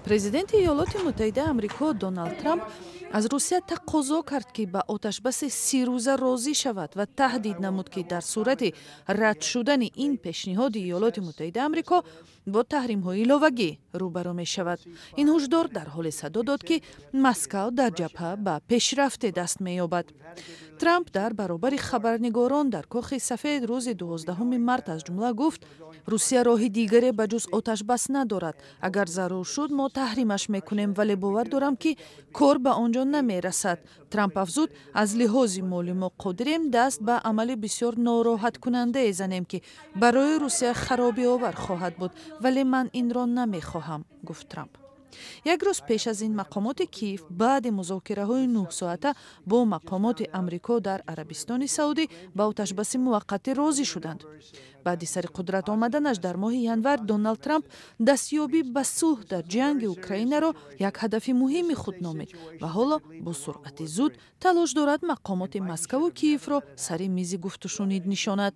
Президенти Иёлоти Муттаҳидаи Амрико Доналд Трамп аз Русия тақозо кард, ки ба оташбаси 30-рӯза розӣ шавад ва таҳдид намуд, ки дар сурати рад шудани ин пешниҳоди Иёлоти Муттаҳидаи Амрико бо таҳримҳои иловагӣ рӯбарӯ мешавад. Ин ҳушдор дар ҳоле садо дод, ки Москав дар ҷабҳа ба пешрафте даст меёбад. Трамп дар баробари хабарнигорон дар Кохи Сафед рӯзи 12 март аз ҷумла гуфт: «Русия роҳи дигаре ба ҷуз оташбас надорад. Агар зарур шуд, мо таҳримаш мекунем, вале бовар дорам, ки кор ба он ҷо намерасад». Трамп афзуд: «Аз лиҳози молӣ мо қодирем даст ба амали бисёр нороҳаткунандае занем, ки барои Русия харобиовар хоҳад буд, вале ман инро намехоҳам», гуфт Трамп. Як рӯз пеш аз ин мақомоти Киев баъди музокираҳои 9-соата бо мақомоти Амрико дар Арабистони Саудӣ ба оташбаси муваққатӣ розӣ шуданд. Баъди сари қудрат омаданаш дар моҳи январ Доналд Трамп дастёбӣ ба сулҳ дар ҷанги Украинаро як ҳадафи муҳими худ номид ва ҳоло бо суръати зуд талош дорад мақомоти Москаву Киевро сари мизи гуфтушунид нишонад.